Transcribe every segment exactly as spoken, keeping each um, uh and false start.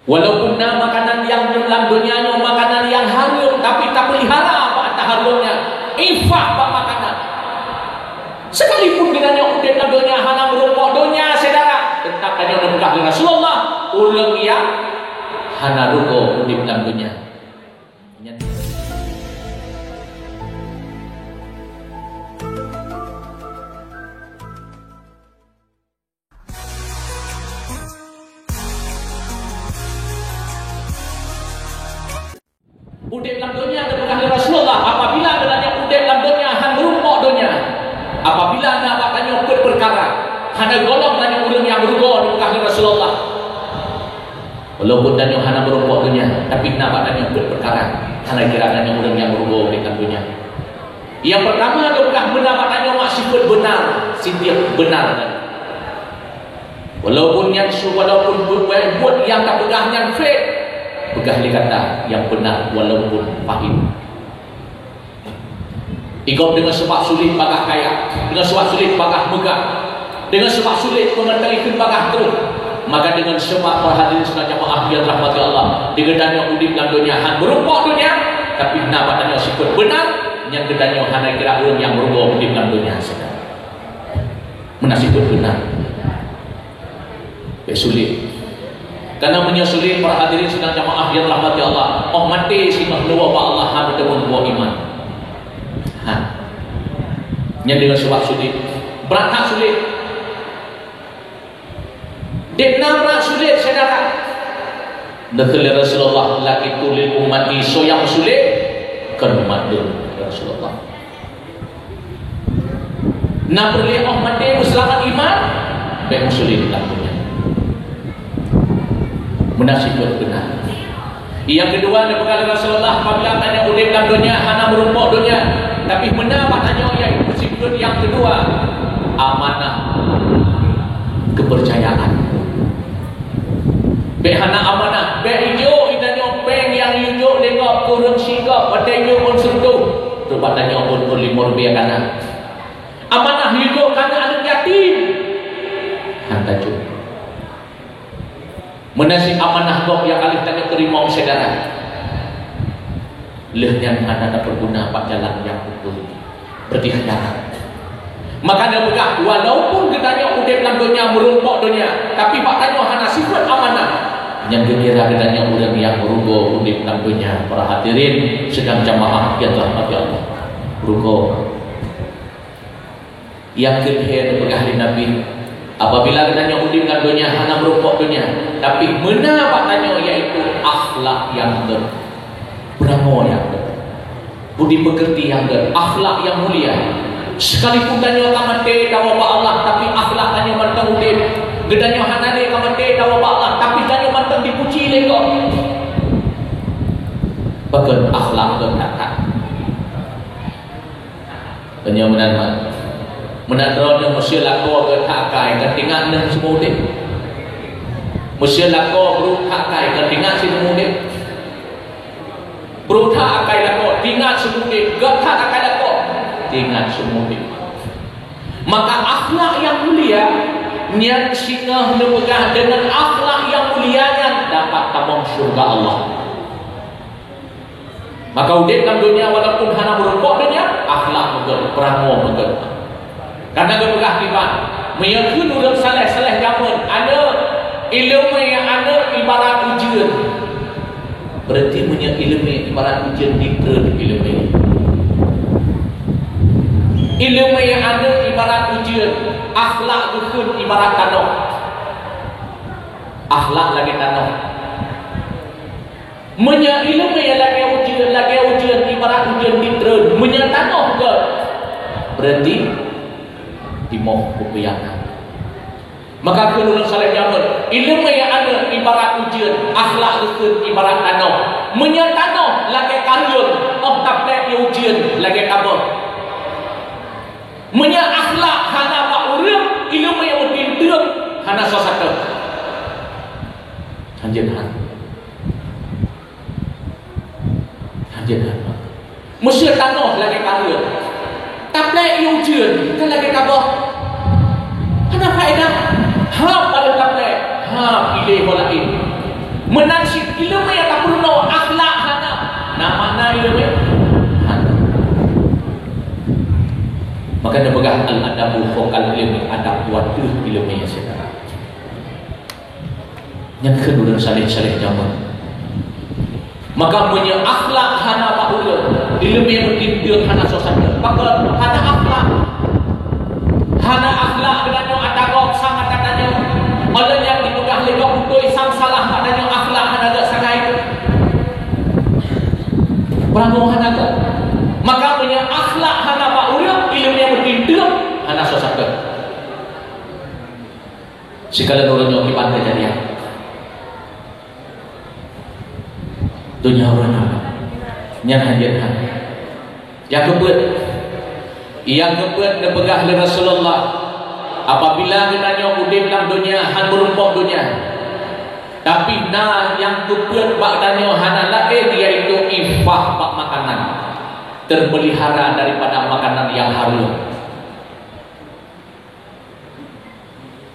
Walaupun na makanan nyang lam donya nyoe makanan nyang hareuem, tapi tapeulihara bak tahareuem nyan, ifah bak makanan. Sekalipun geutanyoe udeb lam donya hana meurumpok donya, syedara, teutap tanyoe neupeugah lé Rasulullah, ureuëng nyang hana rugoe udeb lam donya. Udeb lam donya, geupeugah lé Rasulullah, apabila geutanyoe udeb lam donya hana meurumpok donya, apabila na bak tanyoe peuet peukara, hana gohlom tanyoe ureuëng nyang rugoe, geupeugah lé Rasulullah. Walaupun tanyoe hana meurumpok donya, tapi na bak tanyoe peuet peukara, hana kira tanyoe ureuëng nyang rugoe udeb lam donya. Nyang peurtama, geupeugah meunan bak tanyoe mak sifeuet beunar, siddiq, beunar. Walaupun nyan su-, walaupun buet, buet nyang tapeugah nyan fake, peugah lé gata nyang beunar walaupun pahit. Igob deungon sabab sulet bagaih kaya, deungon sabab sulet bagaih meugah, deungon sabab sulet peumeuntari kheun bagaih troh. Maka deungon sabab, para hadirin sidang jamaah nyang dirahmati Allah, di geutanyoe udeb lam donya hana meurumpok donya, tapi na bak tanyoe sifeuet beunar, nyang geutanyoe hana kira ureuëng nyang meurugoe udeb lam donya syedara. Meunan sifeuet beunar. Bék sulet. Karena meunyoe sulet, para hadirin sidang jamaah nyang dirahmati Allah, óh maté singoh neuwoe bak Allah hana teumeung buet iman. Ha. Nyan deungon sabab sulet. Brat that sulet. Dum na brat sulet, syedara. Neukheun lé Rasulullah, "Laqitu li ummati," soe nyang sulet, kon umat lôn, ya Rasulullah. Na peureulée óh maté meuseulamat iman, bék meusulet lam donya. Meunan sifeuet beunar. Nyang keudua, neupeugah lé Rasulullah, apabila tanyoe udeb lam donya hana meurumpok donya, tapi meunan bak tanyoe, yaitu sifeuet nyang keudua, amanah, keupeurcayaan. Bék hana amanah, bék ijok geutanyoe péng nyang ijok lé gob kureueng sigob, watée ijok ngon seureutôh, trok bak tanyoe phon-phon limong ribée kana. Amanah ijok kana aneuëk yatim, hana tajok. Meunan cit amanah gob nyang ka lheueh tanyoe teurimong syedara, lheueh nyan hana tapeuguna bak jalan nyang beutôi, beureuti khianat. Maka neupeugah, walaupun geutanyoe udeb lam donya meurumpok donya, tapi bak tanyoe hana sifeuet amanah, nyan geukira geutanyoe ureuëng nyang meurugoe udeb lam donya, para hadirin sidang jamaah nyang dirahmati Allah. Rugoe. Nyang keu lhée neupeugah lé Nabi, apabila geutanyoe udeb lam donya hana meurumpok donya, tapi meunan bak tanyoe, yaitu akhlak nyang gét, peurangoe nyang gét, budi peukeurti nyang gét, akhlak nyang mulia. Sekalipun tanyoe ka maté tawoe bak Allah, tapi akhlak tanyoe mantong udeb. Geutanyoe hana lé ka maté tawoe bak Allah, tapi tanyoe mantong dipuji lé gob. Pakon akhlak gét that-that. Meunyoe meunan mat. Meunan droeneuh meuseu lakoe gét that akai, ka teuingat neuh seumeu udeb. Meuseu lakoe brok that akai, ka teuingat seumeu udeb. Brok that akai lakoe, teuingat seumeu udeb. Gét that akai lakoe, teuingat seumeu udeb. Maka akhlak nyang mulia nyan singoh neupeugah, deungon akhlak nyang mulia nyan dapat tamong syeuruga Allah. Maka udeb lam donya walaupun hana meurumpok donya, akhlak meugét, peurangoe meugét. Karena geupeugah kiban, meunyoe kheun ureuëng saleh-saleh jameun, aneuëk ileumé, aneuëk ibarat ujeuen. Berarti meunyoe ileumé ibarat ujeuen, ditreun ileumé. Ileumé aneuëk ibarat ujeuen, akhlak geukheun ibarat tanoh. Akhlak lagée tanoh. Meunyoe ileumé lagée ujeuen, lagée ujeuen ibarat ujeuen ditreun, meunyoe tanoh gét, berarti timoh peupeuyangan. Maka kheun ureuëng saleh jameun, ileumé aneuëk ibarat ujeuen, akhlak geukheun ibarat tanoh. Meunyoe tanoh lagée kareueng, óh taplek lé ujeuen lagée kaböh. Meunyoe akhlak hana bak ureuëng, ileumé meutinteuk hana soe sapeue. Hanjeuet that. Hanjeuet that. Meuseu tanoh lagée kareueng, taplek lé ujeuen ka lagée kaböh. Hana faedah. Hab padub taplek, hab piléh ho laén. Meunan cit ileumèe tapeurunoe, akhlak hana. Na makna ileumèe? Hana. Maka neupeugah al-adabu fauqal ilmi, adab di ateueh ileumèe, syedara. Nyan keuh ureueng saleh-saleh jameun. Maka meunyoe akhlak hana bak ureueng, ileumèe meutinteuk hana soe sapeue. Pakon hana akhlak? Hana akhlak geutanyoe ata gob sang ata tanyoe. Óh lheueh nyan jipeugah lé gob beutôi sang salah bak tanyoe, akhlak hana geusagai. Peuranggoe hana geuh. Maka meunyoe akhlak hana bak ureueng, ileumèe meutinteuk hana soe sapeue. Sikalon uroe nyoe kiban keujadian. Donya uroe nyoe. Nyan hanjeuet that. Nyang keupeuet, nyang keupeuet neupeugah lé Rasulullah, apabila geutanyoe udeb lam donya han meurumpok donya, tapi na nyang keupeuet bak tanyoe hana laén, yaitu ifah bak makanan, terpelihara daripada makanan nyang haram.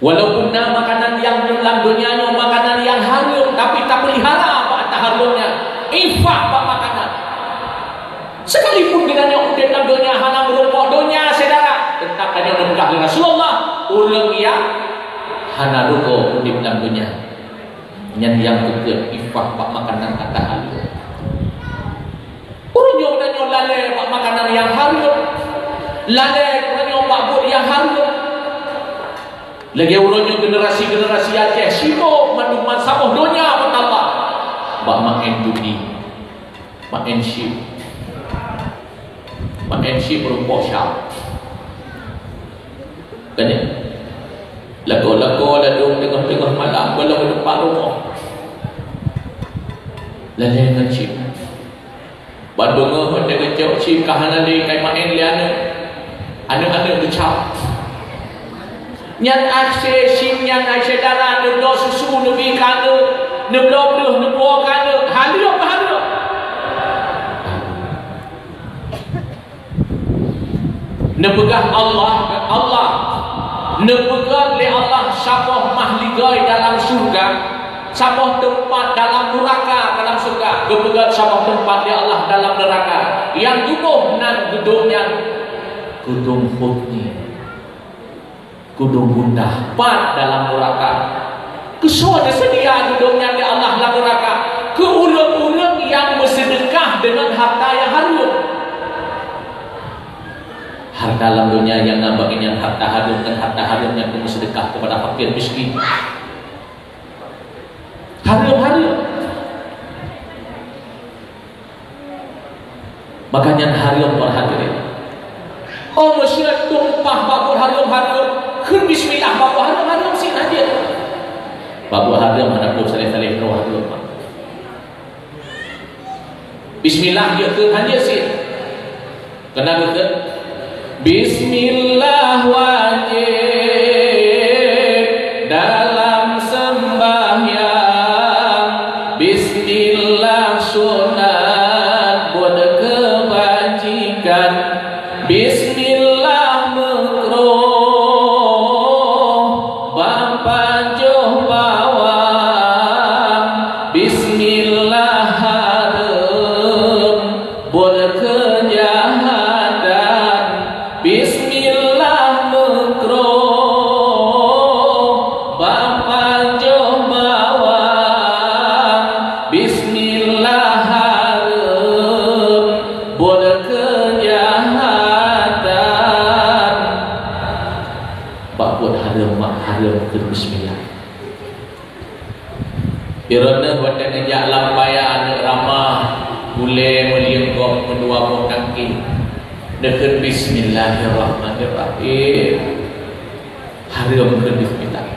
Walaupun na makanan nyang lam donya nyoe makanan nyang haram, tapi tapeulihara bak ata haram nyan, ifah bak makanan. Sekalipun geutanyoe udeb lam donya hana meurumpok donya, syedara, teutap tanyoe neupeugah lé Rasulullah, ureueng nyang hana rugoe udeb lam donya. Nyan nyang keupeuet ifah bak makanan ata haram. Uroe nyoe geutanyoe lalè bak makanan nyang haram. Lalè geutanyoe bak buet nyang haram. Lagèe uroe nyoe generasi-generasi Aceh sibok mandum saboh donya meutamah bak maén judi, maén chip. Maén chip rumpok syam. Kan ya? Lakoe-lakoe ladôm teungoh-teungoh malam gohlom u teumpat rumoh. Lalè ngon chip. Ban beungoh watèe geucok chip ka hana lé, ka maén lé aneuk. Aneuk-aneuk geucap. Nyan akhé chip nyan, hai syedara, neubloe susu neubi keu aneuk, neubloe breuh neupuwoe keu aneuk. Hareuem, hareuem. Neupeugah Allah, Allah, neupeugah lé Allah saboh mahligoi dalam syeuruga, saboh teumpat dalam nuraka, dalam syeuruga, geupeugah saboh teumpat lé Allah dalam nuraka. Nyang tuboh nan geudong nyan, geudong Hud nyan. Geudong gundah pat dalam nuraka. Keu soe teuseudia geudong nyan lé Allah lam nuraka? Keu ureueng-ureueng nyang meuseudeukah deungon harta nyang haram. Harta lam donya nyang na bak nyan harta haram, dan harta haram nyan keu meuseudeukah keupada fakir miskin. Haram-haram. Maka nyan haram, para hadirin. Oh, meuseuti tumpah bak buet haram-haram, kheun bismillah bak buet haram-haram cit hanjeuet. Bak buet haram hana peue saleh-saleh droe haram. Bismillah jeuet kheun hanjeuet cit. Keunan beutôi. Bismillah wajéb dalam seumbahyang. Bismillah sunat buet keubajikan. Bismillah meukruh bak pajoh bawang. Bismillah hareuem buet keujahatan. Bismillah meukruh bak pajoh bawang. Bismillah hareuem buet keujahatan. Bak buet hareuem, mak hareuem keu bismillah. Droeneuh watée neujak lam paya aneuk ramah, ulée meulieng gob meudua boh tangki, neukheun bismillahirrahmanirrahim. Hareuem kheun bismillah.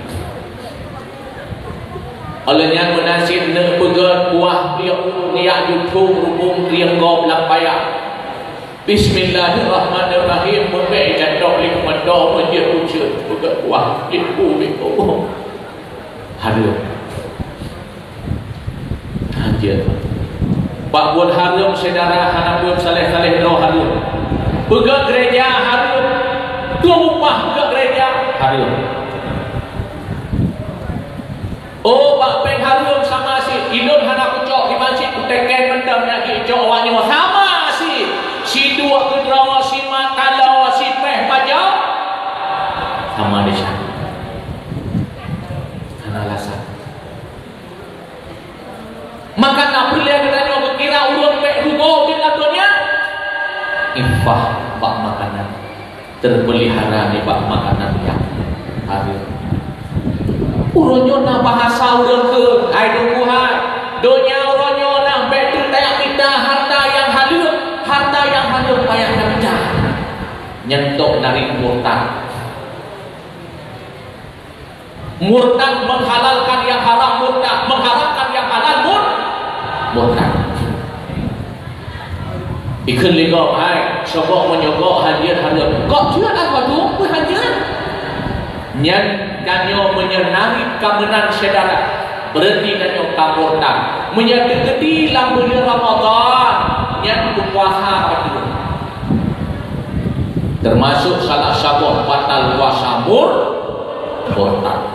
Óh lheueh nyan meunan cit neuk peugét kuah pliek u neujak jutông rubông plieng gob lam paya. Bismillahirrahmanirrahim. Meubèk jatok lé keumantoe meujeuet ujeuen peugét kuah pliek u lé gob. Hareuem. Hanjeuet. Bak buet hareuem syedara hana buet saleh-saleh droe hareuem. Peugét gereja hareuem. Tueng upah peugét gereja hareuem. Oh, bak péng hareuem sama cit. Maka na peureulée geutanyoe geukira ureuëng bék rugoe di lam donya. Iffah bak makanan, teupeulihara nibak makanan nyang hareuem. Uroe nyoe na bahasa ureuëng keu, hai Teungku hai, donya uroe nyoe na bék teuntée mita harta nyang haleuem, harta nyang haleuem payah tamita. Nyan tok dari murtad. Murtad menghalalkan yang haram, murtad mengharamkan yang halal, mur-, murtad. Ikheun lé gob, hai, soe gob meunyoe gob hanjeuet hareuem. Gob jeuet apa tu? Pun hanjeuet. Nyan tanyoe meunyoe narit ka meunan syedara, berarti tanyoe ka murtad. Meunyoe teukeudi lam buleuen Ramadhan, nyan puasa ka teuh. Termasuk salah saboh batal puasa mur-, murtad.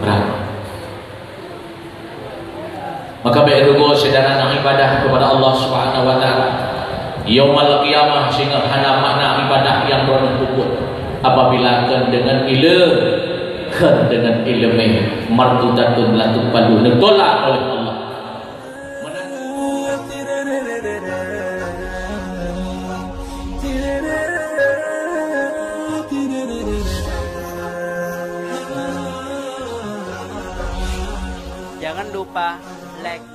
Berat. Maka bék rugoe syedara nyang ibadah kepada Allah Subhanahu wa Taala. Yaumul Qiyamah singoh hana makna ibadah nyang droeneuh peubuet apabila kon deungon ileumé, kon deungon ileumé, mardudatun la tuqbalu, neutolak oleh Allah. Jangan lupa like,